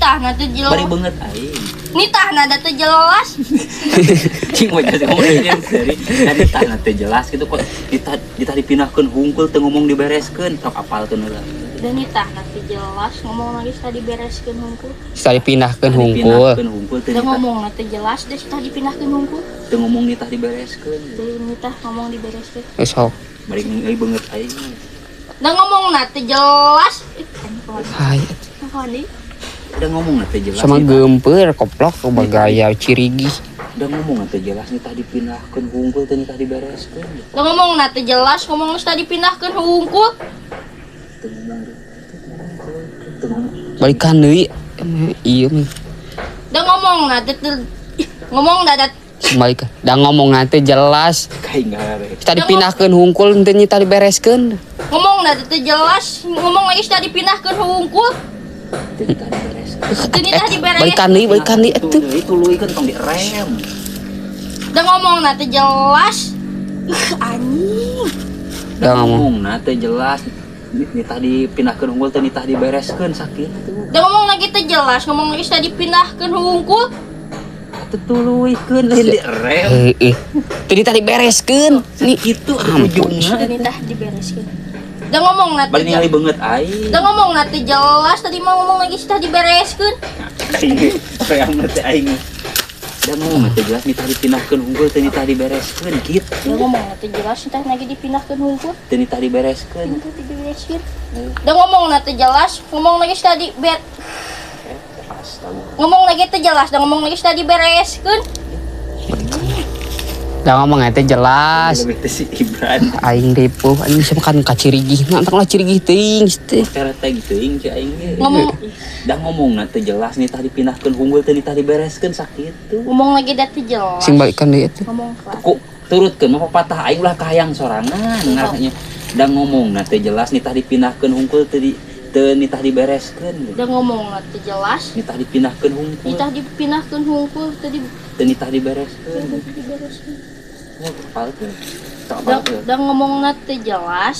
Nitahna teu jelas. Bari beungeut aing. Nitahna da teu jelas. Cing mau jadi ngomong dari dari nitahna teu jelas gitu kok nitah nitah dipindahkeun hungkul, teu ngomong dibereskeun, sok apalkeun heula. Da nitahna teu jelas, ngomong lagi tadi bereskeun hungkul. Tah dipindahkeun hungkul. Dipindahkeun hungkul teu Da nitah ngomongna teu jelas, da tah dipindahkeun hungkul. Teu ngomong nitah dibereskeun. Teu nitah ngomong dibereskeun. Geus sok. Bari ningali beungeut aing. Da ngomongna teu jelas. Ih, anjing kawan. Hai. Kawan deui. Da ngomong teu jelas. Sama nitah. geumpeur koplok bagaya cirigi. Da ngomong teu jelas, nitah dipindahkeun hungkul teu nitah dibereskeun. Da ngomongna teu jelas, ngomong geus tadi dipindahkeun hungkul. Teu ngomong teu ngomong. Balikan deui. Iya mah. Da ngomongna teu ih, ngomong da da Balikan. Da ngomong teh jelas. Kayak enggak. Tah dipindahkeun hungkul teu nitah dibereskeun. Ngomong teu jelas, ngomong lagi tadi dipindahkeun hungkul. Teu nitah dibereskeun. Teu nitah diberes. Balikan deui, balikan deui atuh. Itu lu kan tong direm. Da ngomong teu jelas. Ih, anjing. Da ngomong. Ngomong teu jelas, nitah dipindahkeun hungkul teu nitah dibereskeun sakitu. Da ngomong lagi teu jelas, ngomong lagi tadi dipindahkeun hungkul. Atuh tuluykeun, lain direm. Heeh. Teu nitah dibereskeun. Nih Itu Ampun. ujungna. Teu nitah dibereskeun. Da ngomong teu Bari ningali beungeut aing. Da ngomong teu jelas, tadi mah ngomong lagi tadi dibereskeun. Aing teh aing. Da ngomong teu jelas, nitah dipindahkeun hungkul teu nitah dibereskeun gitu. Da ngomong teu jelas, nitah lagi dipindahkeun hungkul. Teu nitah dibereskeun. Teu dibereskeun. Da ngomong teu jelas, ngomong lagi tadi ber Astaga. Ngomong lagi teu jelas, da ngomong lagi tadi bereskeun. Da ngomong teh jelas. Lebih teh si Ibran. Aing ripuh anjing sama kan ka cirigih. Nah, entar lah cirigih teuing teh. Kereteg teuing ci aing ge. Ngomong Da ngomong teu jelas, nitah dipindahkeun hungkul teu nitah dibereskeun sakitu. Ngomong lagi da teu jelas. Sing balikan deui atuh. Ngomong kelas. Ku turutkeun mah patah aing ulah kahayang sorangan ngaranya. Da ngomong teu jelas, nitah dipindahkeun hungkul teu di teu nitah dibereskeun. Da ngomong teu jelas, Nitah dipindahkeun hungkul nitah dipindahkeun hungkul teu di teu nitah dibereskeun. Teu dibereskeun. Oh, apal teu. Tak Da, apal teu. da ngomong teu jelas.